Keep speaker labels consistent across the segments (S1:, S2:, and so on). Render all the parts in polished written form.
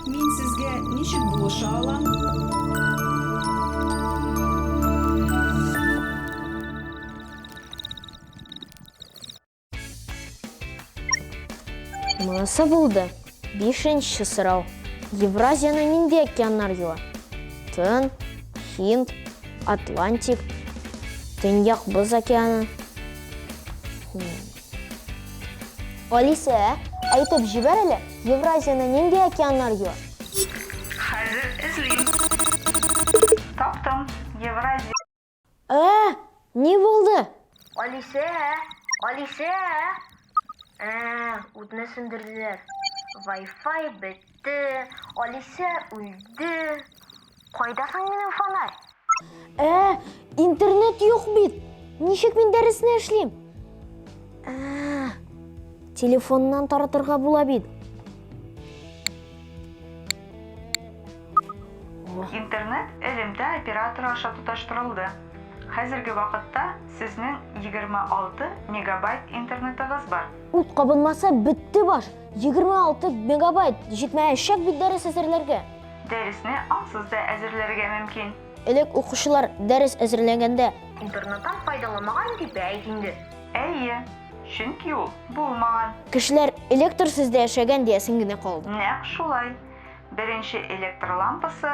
S1: Мин сезгә ничек булыша алам?
S2: Монысы булды. Бишенче сорау. Евразияне нинди океаннар юа? Тын, Һинд, Атлантик, Төньяк Боз океаны. Алисә, әйтеп җибәр әле, Евразияне нинди океаннар юа?
S3: Хәзер эзлим. Таптым. Евразия.
S2: Ә, ни булды? Алисә, Алисә! Ә, утны сүндерделәр. Wi-Fi бетте, Алисә үлде. Кайда соң минем фонарь? Ә, интернет юк бит. Ничек мин дәресне эшлим? Ә, телефоннан таратырга була бит.
S3: Интернет элемтә операторы аша тоташтырылды. Хәзерге вакытта сезнең 26 мегабайт интернетыгыз бар.
S2: Ут кабынмаса, бетте баш. 26 мегабайт җитмәячәк бит дәрес әзерләргә.
S3: Дәресне ансыз да әзерләргә мөмкин.
S2: Элек укучылар дәрес әзерләгәндә. Интернеттан файдаламаган дип әйт инде.
S3: Әйе, чөнки ул булмаган.
S2: Кешеләр электрсыз да яшәгән диясең генә калды.
S3: Нәкъ шулай. Беренче электр лампасы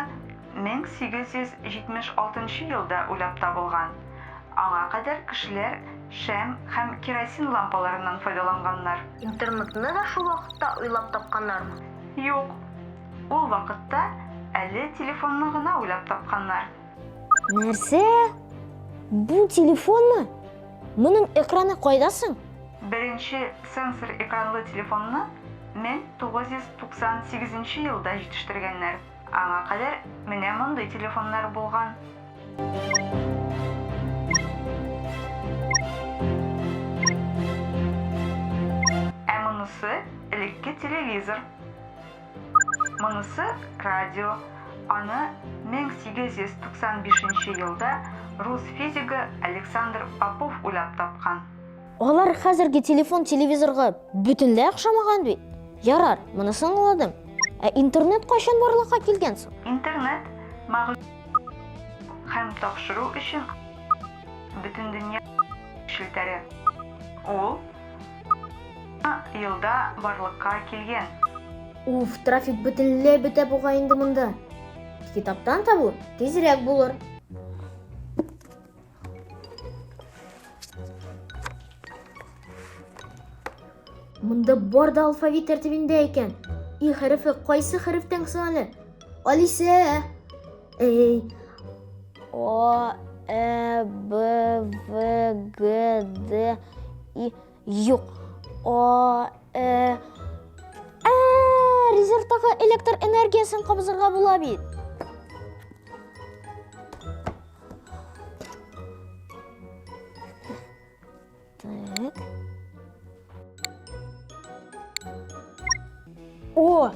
S3: 1876 елда уйлап табылган. Аңа кадәр кешеләр шәм һәм керосин лампаларыннан файдаланганнар.
S2: Интернетны да шул вакытта уйлап тапканнармы?
S3: Юк. Ул вакытта әле телефонны гына уйлап тапканнар.
S2: Нәрсә? Бу телефонмы? Моның экраны кайда соң?
S3: Беренче сенсор экранлы телефонны 1998 елда җитештергәннәр. Аңа кадәр менә мондый телефоннар булган. Ә монысы элекке телевизор. Монысы радио. Аны 1895 елда рус физигы Александр Попов уйлап тапкан.
S2: Алар хәзерге телефон-телевизорга бөтенләй охшамаган бит. Ярар, монысын аңладым. Ә интернет кайчан барлыкка килгән соң?
S3: Интернет мәгълүмат һәм тапшыру өчен бөтендөнья челтәре. Ул елда барлыкка килгән.
S2: Уф, трафик бөтенләй бетә бугай инде монда. Китаптан табу тизрәк булыр. Монда бар да алфавит тәртибендә икән. И хәрефе кайсы хәрефтән соң әле? Алисә! Эй! О, Э, Б, В, Г, Д, И. Юк. О, Э. Ә, резервтагы электр энергиясен кабызырга була бит. Так. О,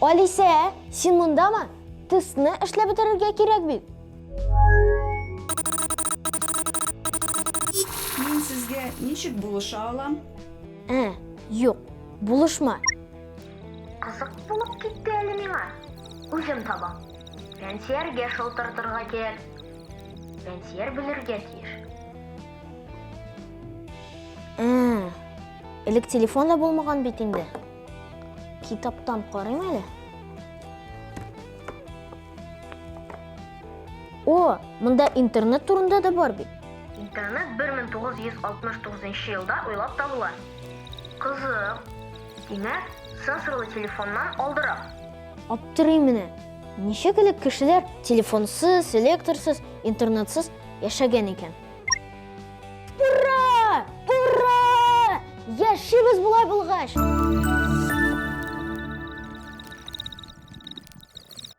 S2: Алисә, син мондамы? Тестны эшләп бетерергә кирәк бит.
S1: Мин сезгә ничек булыша алам?
S2: Ә, юк, булышма. Кызык булып китте әле миңа. Үзем табам. Фәнсияргә шылтыратырга кирәк. Фәнсияр белергә тиеш. Ә, элек телефон да булмаган бит инде. Китаптан карыйм әле. О, монда интернет турында да бар бит. Интернет 1969 елда уйлап табыла. Кызык. Димәк, сенсорлы телефоннан алдырак. Аптырыйм менә. Ничек элек кешеләр телефонсыз, электрсыз, интернетсыз яшәгән икән? Ура! Ура! Яшибез болай булгач!